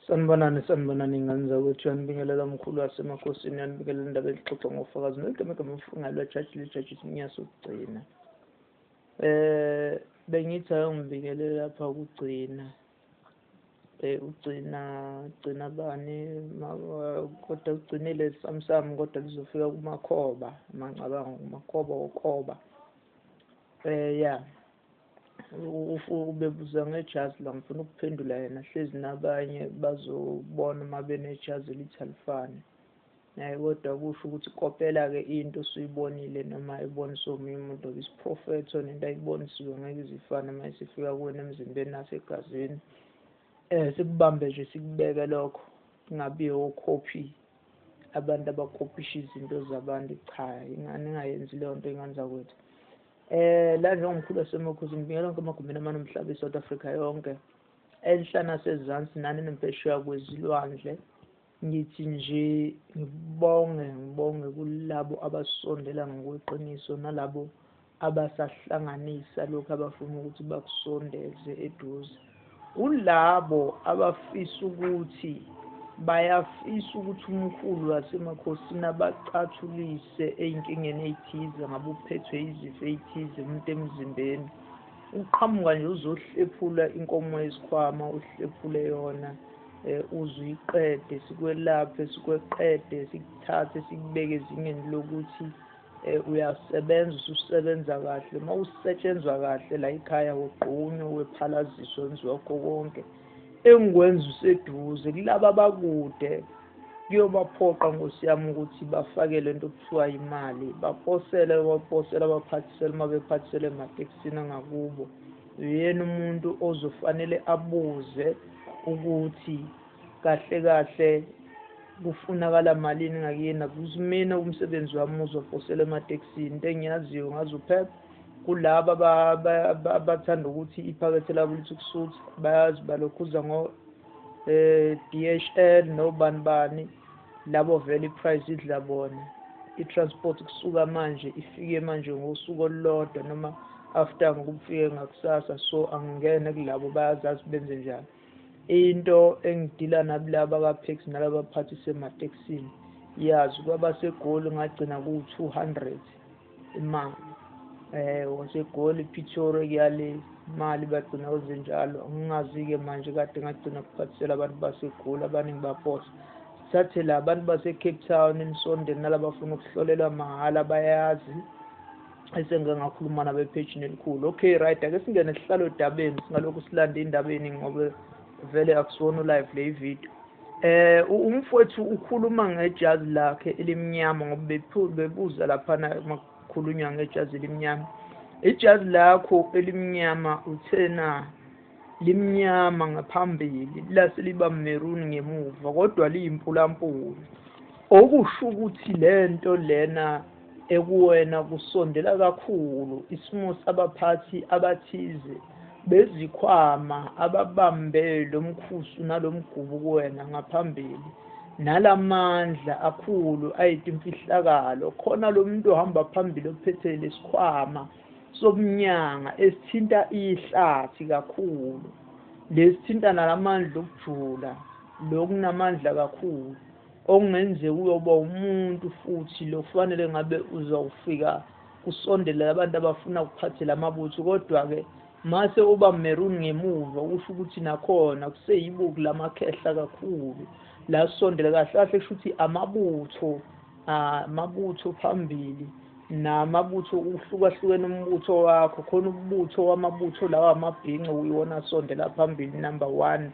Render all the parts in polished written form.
Sanibonani, sanibonani ingane zakwethu, yanibingelela mkhulu wasemakhosini, yanibingelela indaba elixoxa ngofakazi noligama igama mfungalwa jaji lijaji isinya sokugcina. Bengithi ayongibingelela lapha kugcina. Ugcina gcina bani kodwa ugcinile samsam kodwa lizofika kumakhoba, mangicabanga kumakhoba okhoba. Ya ubebuza ngejazi la, ngifuna ukuphendula yena, hlezi nabanye bazobona uma benejazi elithi alifani. Kodwa kusho ukuthi kopela-ke into osuyibonile noma eboniswe omunye umuntu, ngoba isiprofetho nento ayibonisiwe ngeke ize ifane uma isifika kuwena emzimbeni nasegazini. Sikubambe nje sikubeke lokho, kungabi okhophi abantu abakopisha izinto zabantu. Cha, ingane ingayenzi leyo nto, ingane zakwethu. La njengomkhulu wasemakhosi ngibingelela wonke emagumbini amane omhlaba i-South Africa yonke, enhla nasezansi nani nempesheya kwezilwandle. Ngithi nje ngibonge, ngibonge kulabo abasondela ngokweqiniso nalabo abasahlanganisa lokhu abafuna ukuthi bakusondeze eduze. Kulabo abafisa ukuthi bayafisa ukuthi umkhulu wasemakhosini abacathulise ey'nkingeni ey'thize, ngabe uphethwe izifo ey'thize umuntu emzimbeni, uqhamuka nje uzohlephula inkomo yesikhwama, uhlephule yona, uze uyiqede, sikwelaphe, sikweqede, sikuthathe, sikubeke ezingeni lokuthi uyasebenza, ususebenza kahle. Uma usetshenzwa kahle la ekhaya, ugqunywe, wephalaziswe, wenziwa kho konke engikwenza useduze. Kulaba abakude kuyobaphoqa nkosi yami ukuthi bafake lento okuthiwa imali, baposele, baposele, baphathisele uma bephathisele ematekisini angakubo. Uyena umuntu ozofanele abuze ukuthi kahle kahle kufunakala malini ngakuyena. Mina umsebenzi wami uzoposela ematekisini, into engiyaziyo ngazuphepha. Kulaba abathanda ukuthi iphakethe labo lithi kusutha, bayazi balokhuza ngo DHL nobani bani, labo vele i-price idla bona. I-transport kusuka manje ifike manje ngosuku olulodwa noma after ngokufike ngakusasa, so angingene kulabo, bayazazi benze njani. Into engidila nabulaba ka-Pax nalaba abaphathise ematekisini, yazi kwabaseGoli ngagcina ku-200 imali. WaseGoli Pretoria kuyale imali bagcina kwenze njalo. Ngingazi-ke manje kade ngagcina kuphathisela abantu baseGoli, abaningi baposa. Sithathe la abantu base-Cape Town enisondeni nalaba abafuna ukuhlolelwa mahhala bayazi, esengike ngakhuluma nabo ephejini elikhulu. Okay, right, ake singene sihlale odabeni, singalokhu silanda indaba eningi ngoba vele akusona u-live le video. Umfowethu ukhuluma ngejazi lakhe elimnyama ngoba bebuza laphana makukhulunywa ngejazi elimnyama. Ijazi lakho elimnyama uthena limnyama ngaphambili lase liba maroon ngemuva, kodwa liyimpulampula, okusho ukuthi lento lena ekuwena kusondela kakhulu isimo sabaphathi abathize bezikhwama ababambe lo mkhusu nalomgubu kuwena ngaphambili, nalamandla akhulu ayitimfihlakalo. Khona lo muntu ohamba phambili ophethe lesikhwama somnyanga esithinta ihlathi kakhulu, lesithinta nalamandla okujula, lokunamandla kakhulu okungenzeka uyoba umuntu futhi lokufanele ngabe uzawufika kusondele abantu abafuna ukuphathela amabutho. Kodwa-ke mase uba maroon ngemuva, kusho ukuthi nakhona kuseyibuku lamakhehla kakhulu la sondele kahle kahle, kusho ukuthi amabutho, amabutho phambili namabutho uhlukahlukene umbutho wakho. Khona umbutho wamabutho lawa amabhinco uyiwona asondela phambili number 1,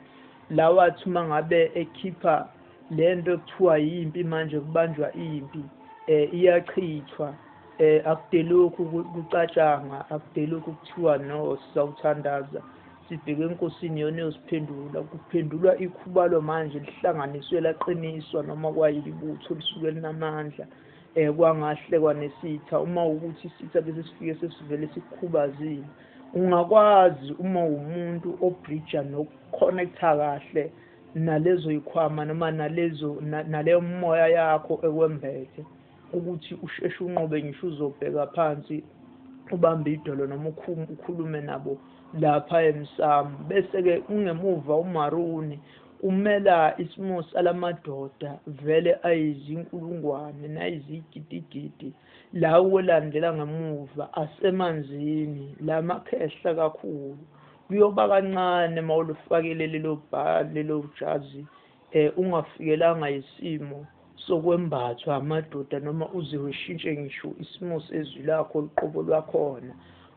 lawa athi uma ngabe ekhipha lento ekuthiwa yimpi manje kubanjwa impi, iyachithwa, akudelokhu kucatshanga, akudelokhu kuthiwa no sizawuthandaza sibheke enkosini yona iyosiphendula. Kuphendulwa ikhubalo manje lihlanganiswe laqiniswa noma kwayibutho lisuke linamandla, kwangahlekwa nesitha. Uma ukuthi isitha bese sifike sesivele sikukhubazile, ungakwazi uma umuntu obridge nokuconnecta kahle nalezo yikhwama noma nalezo naleyo moya yakho ekwembethe, ukuthi usheshe unqobe ngisho uzobheka phansi ubambe idolo noma ukhulume nabo lapha emsamo. Bese-ke ungemuva umaruni Kumela isimo salamadoda vele ayizinkulungwane nayizigidigidi lawo elandela ngemuva asemanzini lamakhehla kakhulu. Kuyoba kancane mawulufakile lelo bhali lelo jazi ungafikelanga isimo sokwembathwa amadoda noma uze ushintshe ngisho isimo sezwi lakho luqobo lwakhona.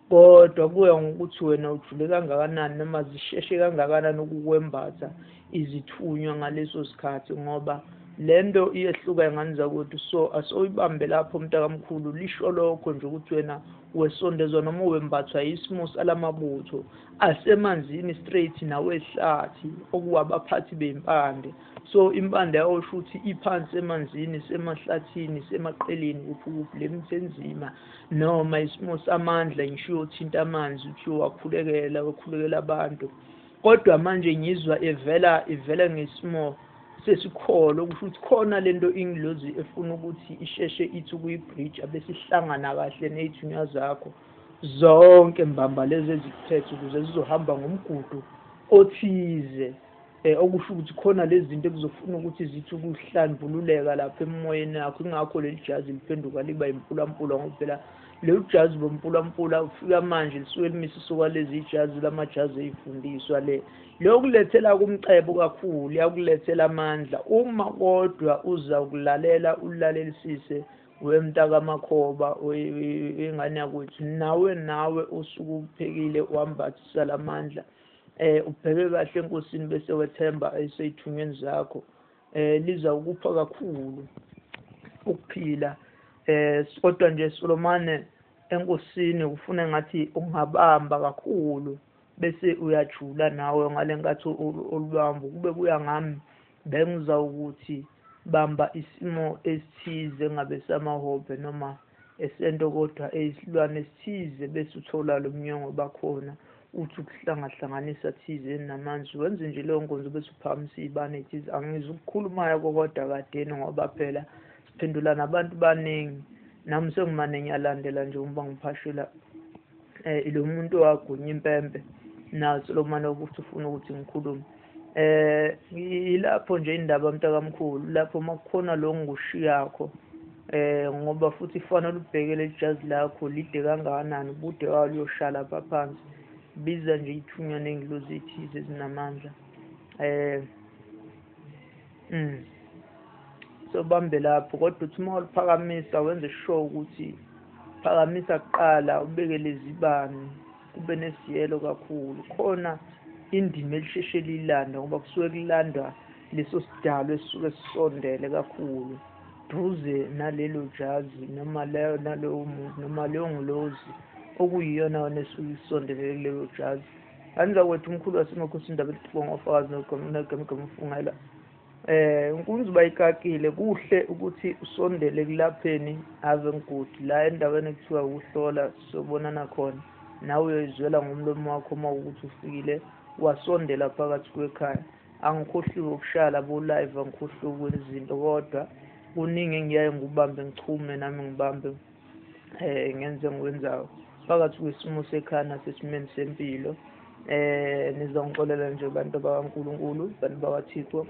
Kodwa kuya ngokuthi wena ujule kangakanani noma zisheshe kangakanani ukukwembatha izithunywa ngaleso sikhathi, ngoba lento iyehluka ingane zakwethu. So asoyibambe lapho mntakamkhulu, lisho lokho nje ukuthi wena wesondezwa noma wembathwa isimo salamabutho asemanzini straight nawehlathi okuwabaphathi bempande. So impande yawosho ukuthi iphansi emanzini, semahlathini, semaqeleni, kuphi kuphi le mithi enzima noma isimo samandla ngisho uyothinta amanzi uthi uyowakhulekela, wakhulekela abantu. Kodwa manje ngizwa ivela ngesimo sesikholo, kusho ukuthi khona lento ingilozi efuna ukuthi isheshe ithi ukuyibridge bese ihlangana kahle nezithunywa zakho zonke mbamba lezi ezikuphethe ukuze zizohamba ngomgudu othize. Okusho ukuthi khona lezi zinto ekuzofuna ukuthi zithi ukuhlambululeka lapha emoyeni yakho. Ingakho leli jazi liphenduka liba impulampula, ngoba phela leli jazi bompulampula ufika manje lisuke limise isuka lezi ijazi lamajazi eyifundiswa le lokulethela kumcebo kakhulu, yakulethela amandla. Uma kodwa uza ukulalela ulalelisise wemntakamakhoba ingane yakwethu, nawe usuke uphekile wambathisa lamandla, ubheke kahle enkosini bese wethemba eseyithunyweni zakho, liza ukupha kakhulu ukuphila. Kodwa nje Solomane enkosini ufuna ngathi ungabamba kakhulu bese uyajula nawe ngale nkathi olubamba. Kube kuya ngami bengiza ukuthi bamba isimo esithize ngabe samahobhe noma esento kodwa eyisilwane esithize bese uthola lo mnyongo bakhona uthi ukuhlangahlanganisa thize namanzi wenze nje leyo nkonzo bese uphakamisa iy'bane ey'thize. Angizukukhulumayo kodwa kadeni ngoba phela siphendula nabantu baningi, nami sengimane ngiyalandela nje uma ngiphashela lo muntu owagunya impempe naso lo mane ukuthi ufuna ukuthi ngikhulume. Ilapho nje indaba mntakamkhulu, lapho makukhona lo ngikushiyakho, ngoba futhi kufanele ubheke leli jazi lakho lide kangakanani, ubude walo uyosha lapha phansi. Biza nje ithunywa nengilozi ethize ezinamandla. So bambe lapho, kodwa uthi uma uliphakamisa wenze sure ukuthi phakamisa kuqala ubeke lezibani kube nesiyelo kakhulu, khona indima elisheshe lilanda ngoba kusuke kulandwa leso sidalo esisuke sisondele kakhulu duze nalelo jazi noma leyo nalowo muntu noma leyo ngilozi okuyiyona yona esuke isondelele kulelo jazi. Anza kwethu umkhulu wasemakhosini indaba elithiwa ngofakazi nogamgamfungela. Inkunzi bayikakile, kuhle ukuthi usondele kulapheni ave ngigudi la endaweni ekuthiwa ukuhlola, sobonana khona nawe uyoyizwela ngomlomo wakho uma ukuthi ufikile wasondela phakathi kwekhaya. Angikhohliwe ukushaya labo live, angikhohliwe ukwenza izinto, kodwa kuningi engiyaye ngikubambe ngichume nami ngibambe ngenze ngikwenzayo phakathi kwesimo sekhaya nasesimeni sempilo. Nizongixolela nje bantu bakaNkulunkulu, bantu bakaThixo,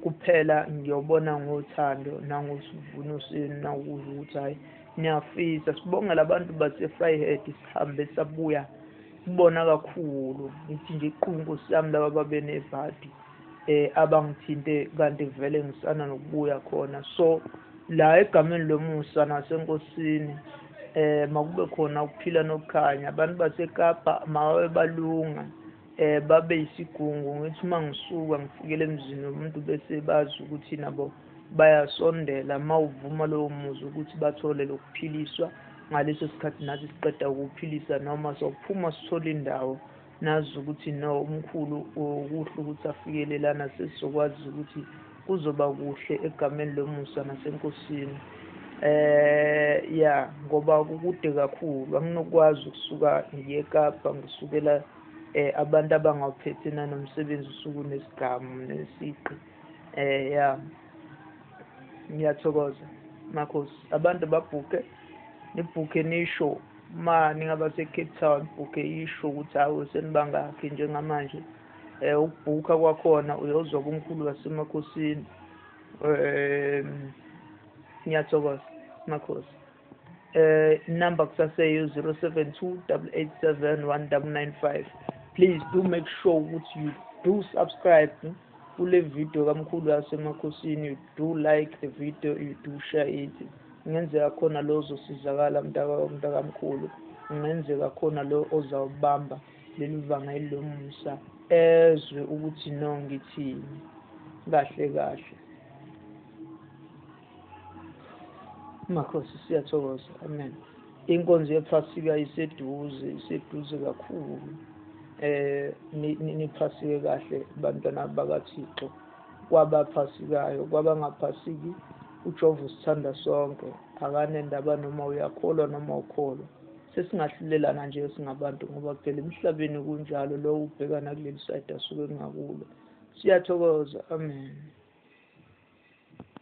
kuphela ngiyobona ngothando nangosivuno senu nakuzwa ukuthi hayi niyafisa. Sibongela abantu base-Vryheid, sihambe sabuya kubona kakhulu, ngithi nje iqungu sami laba babenebhadi abangithinte kanti vele ngisana nokubuya khona. So la egameni lomusa nasenkosini makube khona ukuphila nokukhanya. Abantu baseKapa mababe balunga, babe yisigungu. Ngithi uma ngisuka ngifikele emzini womuntu bese bazi ukuthi nabo bayasondela mawuvuma lowo muzi ukuthi bathole lokuphiliswa ngaleso sikhathi nathi siqeda ukuphilisa noma sokuphuma sithole indawo nazi ukuthi no umkhulu okuhle ukuthi afikele lana, sesizokwazi ukuthi kuzoba kuhle egameni lomusa nasenkosini. Ya ngoba kukude kakhulu, anginokwazi ukusuka ngiye eKapa ngisukela abantu abangawuphethe nanomsebenzi usuku nesigamu nesiqi. Ya ngiyathokoza makhosi, abantu babhuke nibhuke nisho ma ningaba se-Cape Town, bhuke isho ukuthi hawu senibangakhi njengamanje. Ukubhukha kwakhona uyozwa kumkhulu wasemakhosini. Ngiyathokoza makhosi. Number kusaseyo 072 887 1995. Please do make sure ukuthi you do subscribe kule video kamkhulu wasemakhosini, you do like the video, you do share it. Kungenzeka khona lo ozosizakala, mntakamkhulu, kungenzeka khona lo ozawubamba leli vangeli lomusa, ezwe ukuthi no, ngithini kahle kahle. Makhosi, siyathokoza, amen. Inkonzo yephasika iseduze, iseduze kakhulu. Niphasike kahle, bantwana bakaThixo. Kwabaphasikayo, kwabangaphasiki, uJehova usithanda sonke, akanendaba noma uyakholwa noma ukholwa. Sesingahlulelana nje singabantu, ngoba phela emhlabeni kunjalo, lo ubheka nakuleli side asuke kungakulo. Siyathokoza, amen.